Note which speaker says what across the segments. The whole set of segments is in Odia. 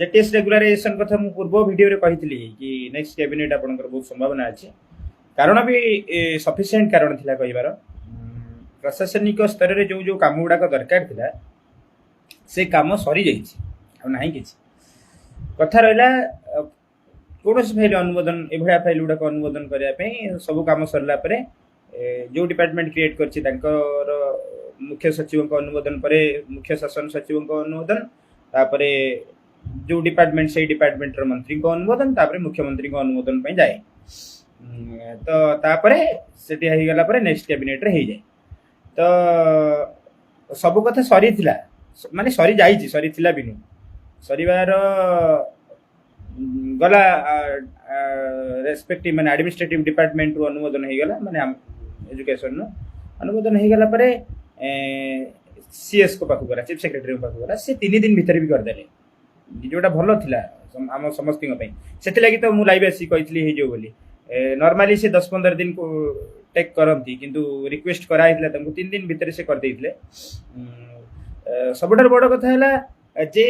Speaker 1: ଜେଟିଏସ୍ ରେଗୁଲାରାଇଜେସନ କଥା ମୁଁ ପୂର୍ବ ଭିଡ଼ିଓରେ କହିଥିଲି କି ନେକ୍ସଟ କ୍ୟାବିନେଟ୍ ଆପଣଙ୍କର ବହୁତ ସମ୍ଭାବନା ଅଛି। କାରଣ ବି ସଫିସିଏଣ୍ଟ କାରଣ ଥିଲା କହିବାର। ପ୍ରଶାସନିକ ସ୍ତରରେ ଯୋଉ ଯୋଉ କାମ ଗୁଡ଼ାକ ଦରକାର ଥିଲା, ସେ କାମ ସରିଯାଇଛି, ଆଉ ନାହିଁ କିଛି କଥା ରହିଲା। କୌଣସି ଫାଇଲ ଅନୁମୋଦନ, ଏଭଳିଆ ଫାଇଲ ଗୁଡ଼ାକ ଅନୁମୋଦନ କରିବା ପାଇଁ ସବୁ କାମ ସରିଲା ପରେ ଯୋଉ ଡିପାର୍ଟମେଣ୍ଟ କ୍ରିଏଟ୍ କରିଛି, ତାଙ୍କର ମୁଖ୍ୟ ସଚିବଙ୍କ ଅନୁମୋଦନ ପରେ ମୁଖ୍ୟ ଶାସନ ସଚିବଙ୍କ ଅନୁମୋଦନ, ତାପରେ ଯୋଉ ଡିପାର୍ଟମେଣ୍ଟ, ସେଇ ଡିପାର୍ଟମେଣ୍ଟର ମନ୍ତ୍ରୀଙ୍କ ଅନୁମୋଦନ, ତାପରେ ମୁଖ୍ୟମନ୍ତ୍ରୀଙ୍କ ଅନୁମୋଦନ ପାଇଁ ଯାଏ। ତ ତାପରେ ସେଠି ହେଇଗଲା ପରେ ନେକ୍ସଟ କ୍ୟାବିନେଟରେ ହେଇଯାଏ। ତ ସବୁ କଥା ସରିଥିଲା, ମାନେ ସରିଯାଇଛି, ସରିଥିଲା ବି ନୁହଁ, ସରିବାର ଗଲା। ରେସ୍ପେକ୍ଟିଭ ମାନେ ଆଡମିନିଷ୍ଟ୍ରେଟିଭ ଡିପାର୍ଟମେଣ୍ଟରୁ ଅନୁମୋଦନ ହେଇଗଲା, ମାନେ ଏଜୁକେସନରୁ ଅନୁମୋଦନ ହେଇଗଲା ପରେ ସିଏସ୍ ଙ୍କ ପାଖକୁ ଗଲା, ଚିଫ୍ ସେକ୍ରେଟାରୀଙ୍କ ପାଖକୁ ଗଲା। ସେ 3 ଦିନ ଭିତରେ ବି କରିଦେଲେ, ଯୋଉଟା ଭଲ ଥିଲା ଆମ ସମସ୍ତଙ୍କ ପାଇଁ। ସେଥିଲାଗି ତ ମୁଁ ଲାଇଭ୍ ଆସିକି କହିଥିଲି ହେଇଯିବ ବୋଲି। ନର୍ମାଲି ସେ 10-15 ଦିନକୁ ଟେକ୍ କରନ୍ତି, କିନ୍ତୁ ରିକ୍ୱେଷ୍ଟ କରାହେଇଥିଲା ତାଙ୍କୁ, 3 ଦିନ ଭିତରେ ସେ କରିଦେଇଥିଲେ। ସବୁଠାରୁ ବଡ଼ କଥା ହେଲା ଯେ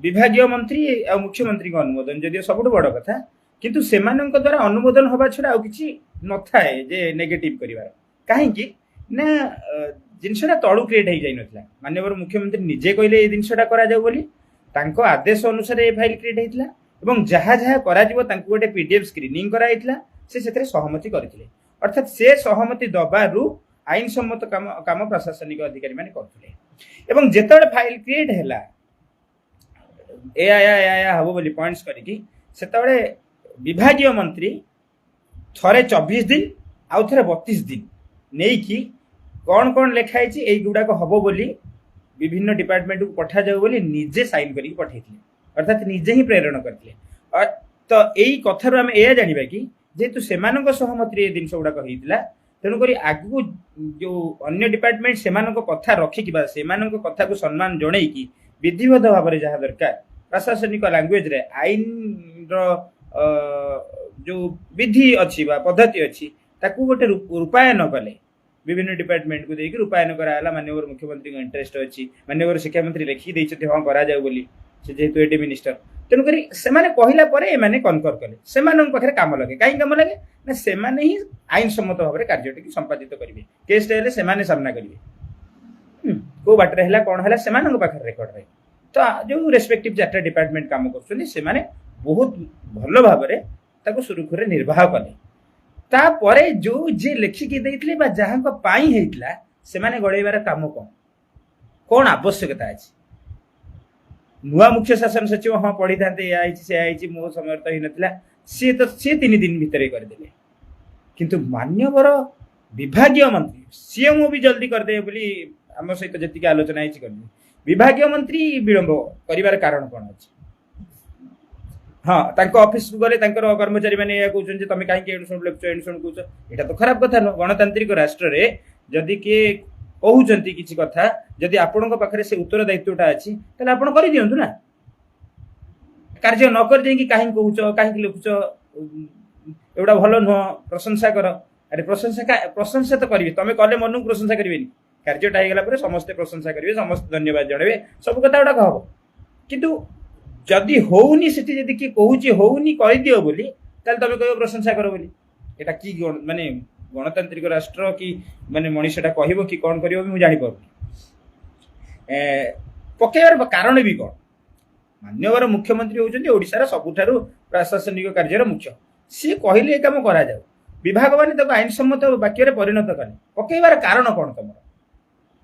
Speaker 1: ବିଭାଗୀୟ ମନ୍ତ୍ରୀ ଆଉ ମୁଖ୍ୟମନ୍ତ୍ରୀଙ୍କ ଅନୁମୋଦନ ଯଦିଓ ସବୁଠୁ ବଡ଼ କଥା, କିନ୍ତୁ ସେମାନଙ୍କ ଦ୍ୱାରା ଅନୁମୋଦନ ହେବା ଛଡ଼ା ଆଉ କିଛି ନଥାଏ ଯେ ନେଗେଟିଭ କରିବାର। କାହିଁକି ନା ଜିନିଷଟା ତଳୁ କ୍ରିଏଟ୍ ହେଇଯାଇନଥିଲା। ମାନ୍ୟବର ମୁଖ୍ୟମନ୍ତ୍ରୀ ନିଜେ କହିଲେ ଏଇ ଜିନିଷଟା କରାଯାଉ ବୋଲି। ତାଙ୍କ ଆଦେଶ ଅନୁସାରେ ଏ ଫାଇଲ୍ କ୍ରିଏଟ୍ ହେଇଥିଲା ଏବଂ ଯାହା ଯାହା କରାଯିବ, ତାଙ୍କୁ ଗୋଟେ ପିଡିଏଫ୍ ସ୍କ୍ରିନିଂ କରାଯାଇଥିଲା। ସେ ସେଥିରେ ସହମତି କରିଥିଲେ। ଅର୍ଥାତ୍ ସେ ସହମତି ଦବାରୁ ଆଇନସମ୍ମତ କାମ କାମ ପ୍ରଶାସନିକ ଅଧିକାରୀମାନେ କରୁଥିଲେ। ଏବଂ ଯେତେବେଳେ ଫାଇଲ୍ କ୍ରିଏଟ୍ ହେଲା, ଏୟା ଏୟା ଏୟା ଏୟା ହବ ବୋଲି ପଏଣ୍ଟସ୍ କରିକି, ସେତେବେଳେ ବିଭାଗୀୟ ମନ୍ତ୍ରୀ ଥରେ 24 ଦିନ ଆଉ ଥରେ 32 ଦିନ ନେଇକି କ'ଣ କ'ଣ ଲେଖା ହେଇଛି, ଏଇଗୁଡ଼ାକ ହବ ବୋଲି ବିଭିନ୍ନ ଡିପାର୍ଟମେଣ୍ଟକୁ ପଠାଯାଉ ବୋଲି ନିଜେ ସାଇନ୍ କରିକି ପଠେଇଥିଲେ। ଅର୍ଥାତ୍ ନିଜେ ହିଁ ପ୍ରେରଣ କରିଥିଲେ। ତ ଏଇ କଥାରୁ ଆମେ ଏଇଆ ଜାଣିବା କି ଯେହେତୁ ସେମାନଙ୍କ ସହମତିରେ ଏ ଜିନିଷ ଗୁଡ଼ାକ ହେଇଥିଲା, ତେଣୁକରି ଆଗକୁ ଯୋଉ ଅନ୍ୟ ଡିପାର୍ଟମେଣ୍ଟ, ସେମାନଙ୍କ କଥା ରଖିକି ବା ସେମାନଙ୍କ କଥାକୁ ସମ୍ମାନ ଜଣେଇକି ବିଧିବଦ୍ଧ ଭାବରେ ଯାହା ଦରକାର, ପ୍ରଶାସନିକ ଲାଙ୍ଗୁଏଜରେ ଆଇନର ଯୋଉ ବିଧି ଅଛି ବା ପଦ୍ଧତି ଅଛି, ତାକୁ ଗୋଟେ ରୂପାୟନ କଲେ। ବିଭିନ୍ନ ଡିପାର୍ଟମେଣ୍ଟକୁ ଦେଇକି ରୂପାୟନ କରାହେଲା। ମାନ୍ୟବର ମୁଖ୍ୟମନ୍ତ୍ରୀଙ୍କ ଇଣ୍ଟରେଷ୍ଟ ଅଛି, ମାନ୍ୟବର ଶିକ୍ଷାମନ୍ତ୍ରୀ ଲେଖିକି ଦେଇଛନ୍ତି ହଁ କରାଯାଉ ବୋଲି, ସେ ଯେହେତୁ ଏଡି ମିନିଷ୍ଟର। ତେଣୁକରି ସେମାନେ କହିଲା ପରେ ଏମାନେ କନକର କଲେ। ସେମାନଙ୍କ ପାଖରେ କାମ ଲାଗେ। କାହିଁକି କାମ ଲାଗେ ନା ସେମାନେ ହିଁ ଆଇନସମ୍ମତ ଭାବରେ କାର୍ଯ୍ୟଟିକୁ ସମ୍ପାଦିତ କରିବେ। କେସ୍ଟା ହେଲେ ସେମାନେ ସାମ୍ନା କରିବେ। କୋଉ ବାଟରେ ହେଲା, କ'ଣ ହେଲା, ସେମାନଙ୍କ ପାଖରେ ରେକର୍ଡ ରହିବ। ତ ଯୋଉ ରେସ୍ପେକ୍ଟିଭ ଚାରିଟା ଡିପାର୍ଟମେଣ୍ଟ କାମ କରୁଛନ୍ତି, ସେମାନେ ବହୁତ ଭଲ ଭାବରେ ତାକୁ ସୁରୁଖୁରୁରେ ନିର୍ବାହ କଲେ। ତାପରେ ଯୋଉ ଯିଏ ଲେଖିକି ଦେଇଥିଲେ ବା ଯାହାଙ୍କ ପାଇଁ ହେଇଥିଲା, ସେମାନେ ଗଡ଼େଇବାର କାମ କ'ଣ, କ'ଣ ଆବଶ୍ୟକତା ଅଛି? ନୂଆ ମୁଖ୍ୟ ଶାସନ ସଚିବ ହଁ ପଢିଥାନ୍ତେ, ଏୟା ହେଇଛି, ସେୟା ହେଇଛି, ମୋ ସମୟରେ ତ ହେଇନଥିଲା। ସିଏ ତ ସିଏ 3 ଦିନ ଭିତରେ କରିଦେଲେ, କିନ୍ତୁ ମାନ୍ୟବର ବିଭାଗୀୟ ମନ୍ତ୍ରୀ, ସିଏ ମୁଁ ବି ଜଲ୍ଦି କରିଦେବେ ବୋଲି ଆମ ସହିତ ଯେତିକି ଆଲୋଚନା ହେଇଛି କରିଦେବେ। ବିଭାଗୀୟ ମନ୍ତ୍ରୀ ବିଳମ୍ବ କରିବାର କାରଣ କ'ଣ ଅଛି? ହଁ, ତାଙ୍କ ଅଫିସକୁ ଗଲେ ତାଙ୍କର କର୍ମଚାରୀ ମାନେ ଏଇଆ କହୁଛନ୍ତି ଯେ ତମେ କାହିଁକି ଏଣୁ ଶୁଣୁ ଲେଖୁଛ, ଏଣୁ ଶୁଣୁ କହୁଛ। ଏଇଟା ତ ଖରାପ କଥା ନୁହଁ। ଗଣତାନ୍ତ୍ରିକ ରାଷ୍ଟ୍ରରେ ଯଦି କିଏ କହୁଛନ୍ତି କିଛି କଥା, ଯଦି ଆପଣଙ୍କ ପାଖରେ ସେ ଉତ୍ତର ଦାୟିତ୍ୱଟା ଅଛି, ତାହେଲେ ଆପଣ କରିଦିଅନ୍ତୁ ନା। କାର୍ଯ୍ୟ ନ କରି ଯାଇକି କାହିଁକି କହୁଛ, କାହିଁକି ଲେଖୁଛ, ଏଗୁଡ଼ା ଭଲ ନୁହଁ, ପ୍ରଶଂସା କର। ଆରେ ପ୍ରଶଂସା ତ କରିବେ, ତମେ କଲେ ମନକୁ ପ୍ରଶଂସା କରିବେନି? କାର୍ଯ୍ୟଟା ହେଇଗଲା ପରେ ସମସ୍ତେ ପ୍ରଶଂସା କରିବେ, ସମସ୍ତେ ଧନ୍ୟବାଦ ଜଣେଇବେ, ସବୁ କଥା ଗୁଡ଼ାକ ହବ। କିନ୍ତୁ ଯଦି ହଉନି, ସେଠି ଯଦି କିଏ କହୁଛି ହଉନି, କରିଦିଅ ବୋଲି, ତାହେଲେ ତମେ କହିବ ପ୍ରଶଂସା କର ବୋଲି। ଏଟା କି ମାନେ ଗଣତାନ୍ତ୍ରିକ ରାଷ୍ଟ୍ର କି ମାନେ ମଣିଷଟା କହିବ କି କ'ଣ କରିବ ବି ମୁଁ ଜାଣିପାରୁନି। ପକେଇବାର କାରଣ ବି କ'ଣ? ମାନ୍ୟବର ମୁଖ୍ୟମନ୍ତ୍ରୀ ହେଉଛନ୍ତି ଓଡ଼ିଶାର ସବୁଠାରୁ ପ୍ରଶାସନିକ କାର୍ଯ୍ୟର ମୁଖ୍ୟ। ସିଏ କହିଲେ ଏ କାମ କରାଯାଉ, ବିଭାଗ ମାନେ ତାକୁ ଆଇନସମ୍ମତ ବାକ୍ୟରେ ପରିଣତ କଲେ। ପକେଇବାର କାରଣ କ'ଣ ତମର?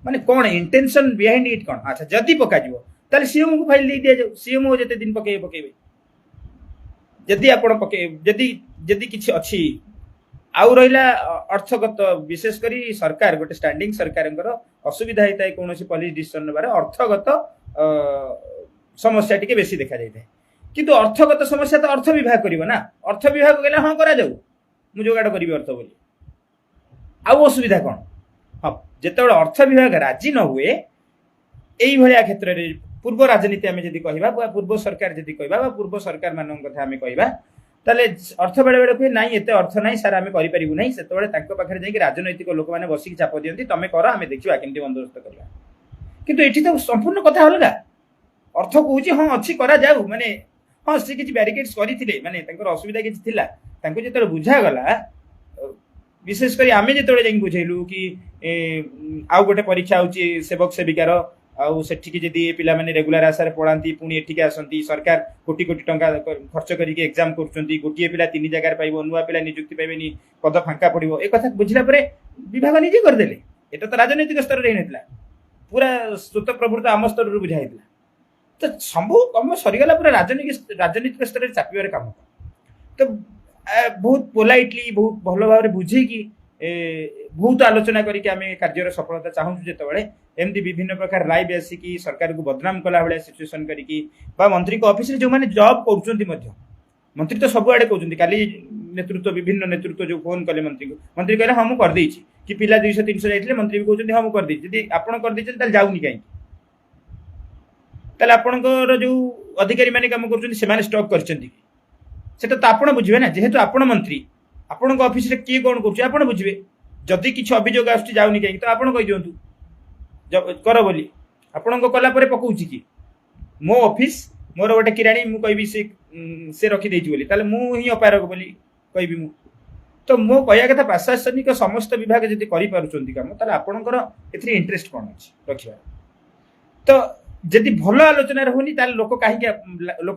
Speaker 1: ମାନେ କ'ଣ ଇଣ୍ଟେନସନ ବିହାଇଣ୍ଡ ଇଟ୍ କ'ଣ? ଆଚ୍ଛା, ଯଦି ପକାଯିବ ତାହେଲେ ସିଏମକୁ ଫାଇଲ ଦେଇ ଦିଆଯାଉ। ସିଏମଓ ଯେତେ ଦିନ ପକେଇବେ ପକେଇବେ। ଯଦି ଆପଣ ପକେଇ ଯଦି ଯଦି କିଛି ଅଛି ଆଉ ରହିଲା ଅର୍ଥଗତ, ବିଶେଷ କରି ସରକାର, ଗୋଟେ ଷ୍ଟାଣ୍ଡିଂ ସରକାରଙ୍କର ଅସୁବିଧା ହେଇଥାଏ କୌଣସି ପଲିସି ଡିସିସନ ନେବାରେ। ଅର୍ଥଗତ ସମସ୍ୟା ଟିକେ ବେଶୀ ଦେଖାଯାଇଥାଏ। କିନ୍ତୁ ଅର୍ଥଗତ ସମସ୍ୟା ତ ଅର୍ଥ ବିଭାଗ କରିବ ନା। ଅର୍ଥ ବିଭାଗ କହିଲେ ହଁ କରାଯାଉ, ମୁଁ ଯୋଗାଡ଼ କରିବି ଅର୍ଥ ବୋଲି, ଆଉ ଅସୁବିଧା କ'ଣ? ହଁ, ଯେତେବେଳେ ଅର୍ଥ ବିଭାଗ ରାଜି ନ ହୁଏ, ଏଇଭଳିଆ କ୍ଷେତ୍ରରେ ପୂର୍ବ ରାଜନୀତି ଆମେ ଯଦି କହିବା ବା ପୂର୍ବ ସରକାର ଯଦି କହିବା ବା ପୂର୍ବ ସରକାର ମାନଙ୍କ କଥା ଆମେ କହିବା, ତାହେଲେ ଅର୍ଥ ବେଳେ ବେଳେ କୁହେ ନାଇଁ, ଏତେ ଅର୍ଥ ନାହିଁ ସାର୍, ଆମେ କରିପାରିବୁ ନାହିଁ। ସେତେବେଳେ ତାଙ୍କ ପାଖରେ ଯାଇକି ରାଜନୈତିକ ଲୋକମାନେ ବସିକି ଚାପ ଦିଅନ୍ତି, ତମେ କର, ଆମେ ଦେଖିବା କେମିତି ବନ୍ଦୋବସ୍ତ କରିବା। କିନ୍ତୁ ଏଠି ତ ସମ୍ପୂର୍ଣ୍ଣ କଥା ଅଲଗା। ଅର୍ଥ କହୁଛି ହଁ ଅଛି, କରାଯାଉ। ମାନେ ହଁ, ସେ କିଛି ବ୍ୟାରିକେଡ୍ସ କରିଥିଲେ, ମାନେ ତାଙ୍କର ଅସୁବିଧା କିଛି ଥିଲା। ତାଙ୍କୁ ଯେତେବେଳେ ବୁଝାଗଲା, ବିଶେଷ କରି ଆମେ ଯେତେବେଳେ ଯାଇକି ବୁଝେଇଲୁ କି ଆଉ ଗୋଟେ ପରୀକ୍ଷା ହେଉଛି ସେବକ ସେବିକାର, ଆଉ ସେଠିକି ଯଦି ପିଲାମାନେ ରେଗୁଲାର ଆଶାରେ ପଳାନ୍ତି, ପୁଣି ଏଠିକି ଆସନ୍ତି, ସରକାର କୋଟି କୋଟି ଟଙ୍କା ଖର୍ଚ୍ଚ କରିକି ଏକ୍ଜାମ କରୁଛନ୍ତି, ଗୋଟିଏ ପିଲା 3 ଜାଗାରେ ପାଇବ, ନୂଆ ପିଲା ନିଯୁକ୍ତି ପାଇବେନି, ପଦ ଫାଙ୍କା ପଡ଼ିବ। ଏ କଥା ବୁଝିଲା ପରେ ବିଭାଗ ନିଜେ କରିଦେଲେ। ଏଟା ତ ରାଜନୈତିକ ସ୍ତରରେ ହେଇନଥିଲା, ପୁରା ସ୍ୱତଃପ୍ରବୃତ୍ତ ଆମ ସ୍ତରରୁ ବୁଝା ହେଇଥିଲା। ତ ସବୁ କାମ ସରିଗଲା ପରେ ରାଜନୈତିକ ସ୍ତରରେ ଚାପିବାର କାମ ତ ବହୁତ ପୋଲାଇଟଲି, ବହୁତ ଭଲ ଭାବରେ ବୁଝେଇକି, ବହୁତ ଆଲୋଚନା କରିକି ଆମେ କାର୍ଯ୍ୟର ସଫଳତା ଚାହୁଁଛୁ। ଯେତେବେଳେ ଏମିତି ବିଭିନ୍ନ ପ୍ରକାର ଲାଇଭ୍ ଆସିକି ସରକାରକୁ ବଦନାମ କଲା ଭଳିଆ ସିଚୁଏସନ୍ କରିକି, ବା ମନ୍ତ୍ରୀଙ୍କ ଅଫିସରେ ଯେଉଁମାନେ ଜବ୍ କରୁଛନ୍ତି ମଧ୍ୟ, ମନ୍ତ୍ରୀ ତ ସବୁଆଡ଼େ କହୁଛନ୍ତି। କାଲି ନେତୃତ୍ୱ, ବିଭିନ୍ନ ନେତୃତ୍ୱ ଯେଉଁ ଫୋନ୍ କଲେ ମନ୍ତ୍ରୀଙ୍କୁ, ମନ୍ତ୍ରୀ କହିଲେ ହଁ ମୁଁ କରିଦେଇଛି, କି ପିଲା 200-300 ଯାଇଥିଲେ, ମନ୍ତ୍ରୀ ବି କହୁଛନ୍ତି ହଁ ମୁଁ କରିଦେଇଛି। ଯଦି ଆପଣ କରିଦେଇଛନ୍ତି ତାହେଲେ ଯାଉନି କାହିଁକି? ତାହେଲେ ଆପଣଙ୍କର ଯେଉଁ ଅଧିକାରୀମାନେ କାମ କରୁଛନ୍ତି ସେମାନେ ଷ୍ଟକ୍ କରିଛନ୍ତି କି? ସେଟା ତ ଆପଣ ବୁଝିବେ ନା, ଯେହେତୁ ଆପଣ ମନ୍ତ୍ରୀ, ଆପଣଙ୍କ ଅଫିସରେ କିଏ କ'ଣ କରୁଛି ଆପଣ ବୁଝିବେ। ଯଦି କିଛି ଅଭିଯୋଗ ଆସୁଛି ଯାଉନି କାହିଁକି, ତ ଆପଣ କହିଦିଅନ୍ତୁ କର ବୋଲି। ଆପଣଙ୍କ କଲା ପରେ ପକଉଛି କି? ମୋ ଅଫିସ, ମୋର ଗୋଟେ କିରାଣୀ, ମୁଁ କହିବି ସେ ରଖିଦେଇଛି ବୋଲି, ତାହେଲେ ମୁଁ ହିଁ ଅପାରଗ ବୋଲି କହିବି ମୁଁ। ତ ମୋ କହିବା କଥା, ପ୍ରଶାସନିକ ସମସ୍ତ ବିଭାଗ ଯଦି କରିପାରୁଛନ୍ତି କାମ, ତାହେଲେ ଆପଣଙ୍କର ଏଥିରେ ଇଣ୍ଟରେଷ୍ଟ କ'ଣ ଅଛି ରଖିବା? ତ ଯଦି ଭଲ ଆଲୋଚନା ରହୁନି, ତାହେଲେ ଲୋକ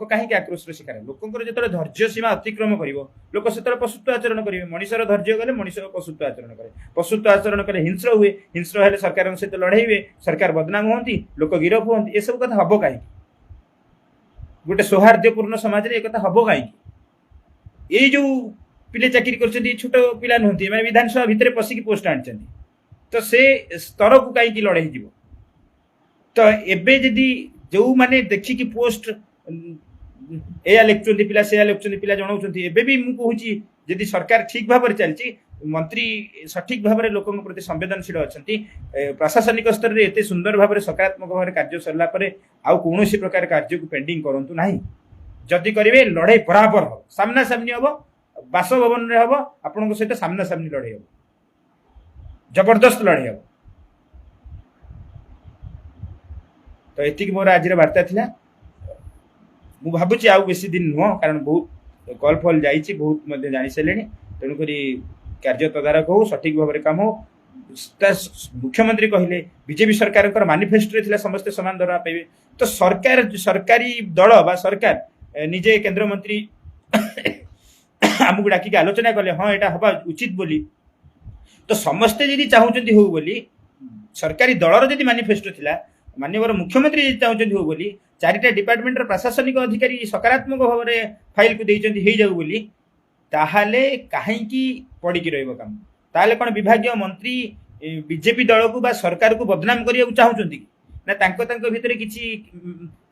Speaker 1: କାହିଁକି ଆକ୍ରୋଶର ଶିକାର? ଲୋକଙ୍କର ଯେତେବେଳେ ଧୈର୍ଯ୍ୟ ସୀମା ଅତିକ୍ରମ କରିବ, ଲୋକ ସେତେବେଳେ ପଶୁତ୍ୱ ଆଚରଣ କରିବେ। ମଣିଷର ଧୈର୍ଯ୍ୟ ଗଲେ ମଣିଷ ପଶୁତ୍ୱ ଆଚରଣ କରେ, ପଶୁତ୍ୱ ଆଚରଣ କଲେ ହିଂସ୍ର ହୁଏ, ହିଂସ୍ର ହେଲେ ସରକାରଙ୍କ ସହିତ ଲଢ଼େଇ ହୁଏ, ସରକାର ବଦନାମ ହୁଅନ୍ତି, ଲୋକ ଗିରଫ ହୁଅନ୍ତି। ଏସବୁ କଥା ହବ କାହିଁକି? ଗୋଟେ ସୌହାର୍ଦ୍ଦ୍ୟପୂର୍ଣ୍ଣ ସମାଜରେ ଏ କଥା ହବ କାହିଁକି? ଏଇ ଯୋଉ ପିଲା ଚାକିରି କରୁଛନ୍ତି, ଛୋଟ ପିଲା ନୁହନ୍ତି, ଏମାନେ ବିଧାନସଭା ଭିତରେ ପଶିକି ପୋଷ୍ଟ ଆଣିଛନ୍ତି, ତ ସେ ସ୍ତରକୁ କାହିଁକି ଲଢ଼େଇ ଯିବ? ତ ଏବେ ଯଦି ଯେଉଁମାନେ ଦେଖିକି ପୋଷ୍ଟ ଏଇଆ ଲେଖୁଛନ୍ତି ପିଲା, ସେୟା ଲେଖୁଛନ୍ତି ପିଲା, ଜଣାଉଛନ୍ତି, ଏବେ ବି ମୁଁ କହୁଛି ଯଦି ସରକାର ଠିକ ଭାବରେ ଚାଲିଛି, ମନ୍ତ୍ରୀ ସଠିକ ଭାବରେ ଲୋକଙ୍କ ପ୍ରତି ସମ୍ବେଦନଶୀଳ ଅଛନ୍ତି, ପ୍ରଶାସନିକ ସ୍ତରରେ ଏତେ ସୁନ୍ଦର ଭାବରେ ସକାରାତ୍ମକ ଭାବରେ କାର୍ଯ୍ୟ ସରିଲା ପରେ ଆଉ କୌଣସି ପ୍ରକାର କାର୍ଯ୍ୟକୁ ପେଣ୍ଡିଂ କରନ୍ତୁ ନାହିଁ। ଯଦି କରିବେ ଲଢ଼େଇ ବରାବର ହବ, ସାମ୍ନାସାମ୍ନି ହବ, ବାସଭବନରେ ହବ, ଆପଣଙ୍କ ସହିତ ସାମ୍ନାସାମ୍ନି ଲଢ଼େଇ ହବ, ଜବରଦସ୍ତ ଲଢ଼େଇ ହବ। ତ ଏତିକି ମୋର ଆଜିର ବାର୍ତ୍ତା ଥିଲା। ମୁଁ ଭାବୁଛି ଆଉ ବେଶୀ ଦିନ ନୁହଁ, କାରଣ ବହୁତ କଲ୍ ଫଲ୍ ଯାଇଛି, ବହୁତ ମଧ୍ୟ ଜାଣିସାରିଲେଣି। ତେଣୁକରି କାର୍ଯ୍ୟ ତଦାରଖ ହଉ, ସଠିକ ଭାବରେ କାମ ହଉ। ମୁଖ୍ୟମନ୍ତ୍ରୀ କହିଲେ ବିଜେପି ସରକାରଙ୍କର ମାନିଫେଷ୍ଟୋରେ ଥିଲା ସମସ୍ତେ ସମାନ ଦରମା ପାଇବେ। ତ ସରକାରୀ ଦଳ ବା ସରକାର ନିଜେ କେନ୍ଦ୍ରମନ୍ତ୍ରୀ ଆମକୁ ଡାକିକି ଆଲୋଚନା କଲେ, ହଁ ଏଇଟା ହବା ଉଚିତ ବୋଲି। ତ ସମସ୍ତେ ଯଦି ଚାହୁଁଛନ୍ତି ହଉ ବୋଲି, ସରକାରୀ ଦଳର ଯଦି ମାନିଫେଷ୍ଟୋ ଥିଲା, ମାନ୍ୟବର ମୁଖ୍ୟମନ୍ତ୍ରୀ ଯଦି ଚାହୁଁଛନ୍ତି ହଉ ବୋଲି, 4ଟା ଡିପାର୍ଟମେଣ୍ଟର ପ୍ରଶାସନିକ ଅଧିକାରୀ ସକାରାତ୍ମକ ଭାବରେ ଫାଇଲକୁ ଦେଇଛନ୍ତି ହେଇଯାଉ ବୋଲି, ତାହେଲେ କାହିଁକି ପଡ଼ିକି ରହିବ କାମ? ତାହେଲେ କ'ଣ ବିଭାଗୀୟ ମନ୍ତ୍ରୀ ବିଜେପି ଦଳକୁ ବା ସରକାରକୁ ବଦନାମ କରିବାକୁ ଚାହୁଁଛନ୍ତି କି? ନା ତାଙ୍କ ଭିତରେ କିଛି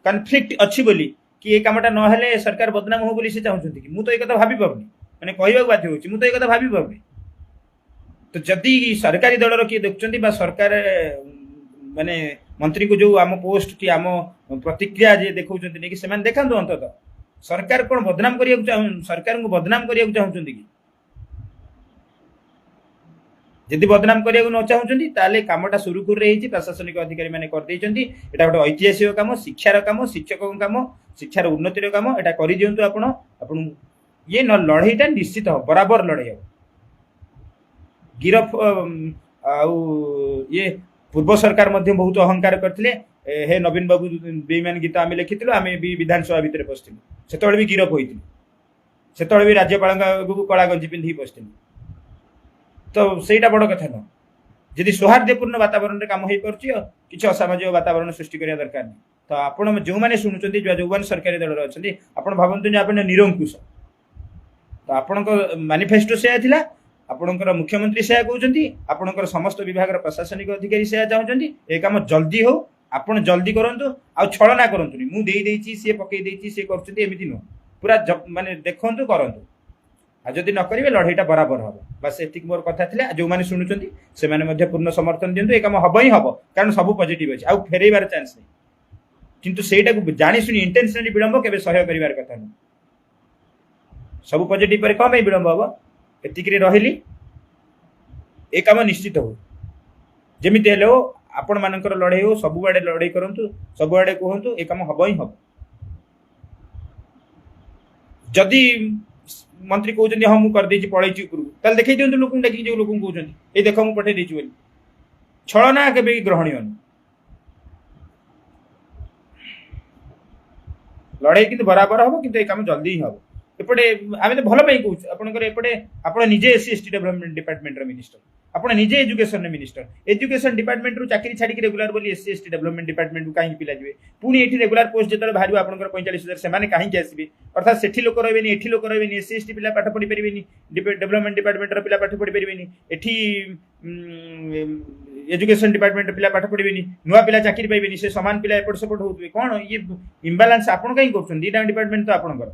Speaker 1: କନଫ୍ଲିକ୍ଟ ଅଛି ବୋଲି, କି ଏ କାମଟା ନହେଲେ ସରକାର ବଦନାମ ହଉ ବୋଲି ସେ ଚାହୁଁଛନ୍ତି କି? ମୁଁ ତ ଏ କଥା ଭାବି ପାରୁନି, ମାନେ କହିବାକୁ ବାଧ୍ୟ ହେଉଛି, ମୁଁ ତ ଏ କଥା ଭାବି ପାରୁନି। ତ ଯଦି ସରକାରୀ ଦଳର କିଏ ଦେଖୁଛନ୍ତି ବା ସରକାର ମାନେ ମନ୍ତ୍ରୀଙ୍କୁ ଯୋଉ ଆମ ପୋଷ୍ଟ କି ଆମ ପ୍ରତିକ୍ରିୟା ଯିଏ ଦେଖାଉଛନ୍ତି ନେଇକି, ସେମାନେ ଦେଖାନ୍ତୁ ଅନ୍ତତଃ। ସରକାର କ'ଣ ବଦନାମ କରିବାକୁ ସରକାରଙ୍କୁ ବଦନାମ କରିବାକୁ ଚାହୁଁଛନ୍ତି କି? ଯଦି ବଦନାମ କରିବାକୁ ନ ଚାହୁଁଛନ୍ତି, ତାହେଲେ କାମଟା ସୁରୁଖୁରୁରେ ହେଇଛି, ପ୍ରଶାସନିକ ଅଧିକାରୀ ମାନେ କରିଦେଇଛନ୍ତି। ଏଇଟା ଗୋଟେ ଐତିହାସିକ କାମ, ଶିକ୍ଷାର କାମ, ଶିକ୍ଷକଙ୍କ କାମ, ଶିକ୍ଷାର ଉନ୍ନତିର କାମ, ଏଇଟା କରିଦିଅନ୍ତୁ ଆପଣ। ଆପଣଙ୍କୁ ଇଏ ନ ଲଢ଼େଇଟା ନିଶ୍ଚିତ ହବ, ବରାବର ଲଢ଼େଇ ହବ। ଗିରଫ ଆଉ ଇଏ ପୂର୍ବ ସରକାର ମଧ୍ୟ ବହୁତ ଅହଙ୍କାର କରିଥିଲେ, ହେ ନବୀନ ବାବୁ ବେଇମାନ ଗୀତ ଆମେ ଲେଖିଥିଲୁ, ଆମେ ବି ବିଧାନସଭା ଭିତରେ ପଶିଥିଲୁ, ସେତେବେଳେ ବି ଗିରଫ ହୋଇଥିଲୁ, ସେତେବେଳେ ବି ରାଜ୍ୟପାଳଙ୍କ ଆଗକୁ କଳା ଗଞ୍ଜି ପିନ୍ଧିକି ପଶିଥିଲୁ। ତ ସେଇଟା ବଡ଼ କଥା ନୁହଁ। ଯଦି ସୌହାର୍ଦ୍ଦ୍ୟପୂର୍ଣ୍ଣ ବାତାବରଣରେ କାମ ହେଇପାରୁଛି, କିଛି ଅସାମାଜିକ ବାତାବରଣ ସୃଷ୍ଟି କରିବା ଦରକାର ନାହିଁ। ତ ଆପଣ ଯେଉଁମାନେ ଶୁଣୁଛନ୍ତି, ଯେଉଁମାନେ ସରକାରୀ ଦଳରେ ଅଛନ୍ତି, ଆପଣ ଭାବନ୍ତୁ ଯେ ଆପଣ ନିରଙ୍କୁଶ। ତ ଆପଣଙ୍କ ମାନିଫେଷ୍ଟୋ ସେୟା ଥିଲା, ଆପଣଙ୍କର ମୁଖ୍ୟମନ୍ତ୍ରୀ ସେୟା କହୁଛନ୍ତି, ଆପଣଙ୍କର ସମସ୍ତ ବିଭାଗର ପ୍ରଶାସନିକ ଅଧିକାରୀ ସେୟା ଚାହୁଁଛନ୍ତି, ଏ କାମ ଜଲ୍ଦି ହଉ, ଆପଣ ଜଲ୍ଦି କରନ୍ତୁ, ଆଉ ଛଳନା କରନ୍ତୁନି। ମୁଁ ଦେଇଦେଇଛି, ସିଏ ପକେଇ ଦେଇଛି, ସିଏ କରୁଛନ୍ତି, ଏମିତି ନୁହଁ। ପୁରା ମାନେ ଦେଖନ୍ତୁ, କରନ୍ତୁ। ଆଉ ଯଦି ନ କରିବେ ଲଢ଼େଇଟା ବରାବର ହବ। ବାସ୍ ଏତିକି ମୋର କଥା ଥିଲା। ଯେଉଁମାନେ ଶୁଣୁଛନ୍ତି ସେମାନେ ମଧ୍ୟ ପୂର୍ଣ୍ଣ ସମର୍ଥନ ଦିଅନ୍ତୁ, ଏ କାମ ହବ ହିଁ ହବ, କାରଣ ସବୁ ପଜିଟିଭ ଅଛି, ଆଉ ଫେରେଇବାର ଚାନ୍ସ ନାହିଁ। କିନ୍ତୁ ସେଇଟାକୁ ଜାଣିଶୁଣି ଇଣ୍ଟେନସନାଲି ବିଳମ୍ବ କେବେ ସହ୍ୟ କରିବାର କଥା ନୁହଁ। ସବୁ ପଜିଟିଭ ପରେ କ'ଣ ପାଇଁ ବିଳମ୍ବ ହବ? ଏତିକିରେ ରହିଲି। ଏ କାମ ନିଶ୍ଚିତ ହଉ, ଯେମିତି ହେଲେ ହଉ। ଆପଣମାନଙ୍କର ଲଢ଼େଇ ହଉ, ସବୁଆଡ଼େ ଲଢ଼େଇ କରନ୍ତୁ, ସବୁଆଡ଼େ କୁହନ୍ତୁ, ଏ କାମ ହବ ହିଁ ହବ। ଯଦି ମନ୍ତ୍ରୀ କହୁଛନ୍ତି ହଁ ମୁଁ କରିଦେଇଛି, ପଳେଇଛି ଉପରକୁ, ତାହେଲେ ଦେଖେଇ ଦିଅନ୍ତୁ ଲୋକଙ୍କୁ ଡାକିକି, ଯେଉଁ ଲୋକଙ୍କୁ କହୁଛନ୍ତି ଏଇ ଦେଖ ମୁଁ ପଠେଇ ଦେଇଛି ବୋଲି। ଛଳନା କେବେ ବି ଗ୍ରହଣୀୟ ନୁହେଁ। ଲଢ଼େଇ କିନ୍ତୁ ବରାବର ହବ, କିନ୍ତୁ ଏ କାମ ଜଲ୍ଦି ହିଁ ହବ। ଏପଟେ ଆମେ ତ ଭଲ ପାଇଁ କହୁଛୁ ଆପଣଙ୍କର, ଏପଟେ ଆପଣ ନିଜେ S C S T development ଡିପାର୍ଟମେଣ୍ଟର minister, ଆପଣ ନିଜେ ଏଜୁକେସନର ମିନିଷ୍ଟର। ଏଜୁକେସନ ଡିପାର୍ଟମେଣ୍ଟରୁ ଚାକିରି ଛାଡ଼ିକି ରେଗୁଲାର ବୋଲି S C S T development ଡିପାର୍ଟମେଣ୍ଟକୁ କାହିଁକି ପିଲା ଯିବେ? ପୁଣି ଏଠି ରେଗୁଲାର ପୋଷ୍ଟ ଯେତେବେଳେ ବାହାରିବ ଆପଣଙ୍କର 45,000, ସେମାନେ କାହିଁକି ଆସିବେ? ଅର୍ଥାତ୍ ସେଠି ଲୋକ ରହିବେନି, ଏଠି ଲୋକ ରହିବେନି, ଏସ୍ ସି ଏସ୍ ଟି ପିଲା ପାଠ ପଢ଼ିପାରିବେନି, ଡେଭଲପମେଣ୍ଟ ଡିପାର୍ଟମେଣ୍ଟର ପିଲା ପାଠ ପଢ଼ିପାରିବେନି, ଏଠି ଏଜୁକେସନ ଡିପାର୍ଟମେଣ୍ଟର ପିଲା ପାଠ ପଢ଼ିବେନି, ନୂଆ ପିଲା ଚାକିରି ପାଇବେନି, ସେ ସମାନ ପିଲା ଏପଟ ସେପଟ ହଉଥିବେ। କ'ଣ ଇଏ ଇମ୍ବାଲାନ୍ସ ଆପଣ କାହିଁ କରୁଛନ୍ତି? ଦୁଇଟା ଡିପାର୍ଟମେଣ୍ଟ ତ ଆପଣଙ୍କର,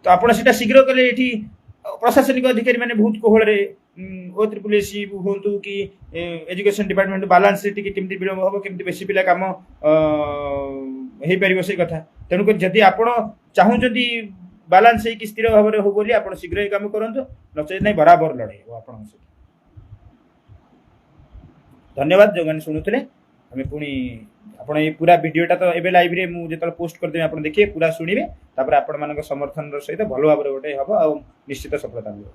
Speaker 1: ତ ଆପଣ ସେଟା ଶୀଘ୍ର କଲେ ଏଠି ପ୍ରଶାସନିକ ଅଧିକାରୀ ମାନେ ବହୁତ କୋହଳରେ ଓ ତ୍ରିପୁଲ ଏସ୍ ସି ହୁଅନ୍ତୁ କି ଏଜୁକେସନ ଡିପାର୍ଟମେଣ୍ଟ ବାଲାନ୍ସରେ ଟିକେ କେମିତି ବିଳମ୍ବ ହବ, କେମିତି ବେଶୀ ପିଲା କାମ ହେଇପାରିବ ସେଇ କଥା। ତେଣୁକରି ଯଦି ଆପଣ ଚାହୁଁଛନ୍ତି ବାଲାନ୍ସ ହେଇକି ସ୍ଥିର ଭାବରେ ହଉ ବୋଲି, ଆପଣ ଶୀଘ୍ର ଏ କାମ କରନ୍ତୁ, ନଚେତ ନାଇଁ ବରାବର ଲଢ଼େଇ ହେବ ଆପଣଙ୍କ ସହିତ। ଧନ୍ୟବାଦ ଯେଉଁମାନେ ଶୁଣୁଥିଲେ। ଆମେ ପୁଣି ଆପଣ ଏଇ ପୁରା ଭିଡ଼ିଓଟା ତ ଏବେ ଲାଇଭରେ ମୁଁ ଯେତେବେଳେ ପୋଷ୍ଟ କରିଦେବି ଆପଣ ଦେଖିବେ, ପୁରା ଶୁଣିବେ, ତାପରେ ଆପଣମାନଙ୍କ ସମର୍ଥନର ସହିତ ଭଲ ଭାବରେ ଗୋଟେ ହେବ ଆଉ ନିଶ୍ଚିତ ସଫଳତା ମିଳିବ।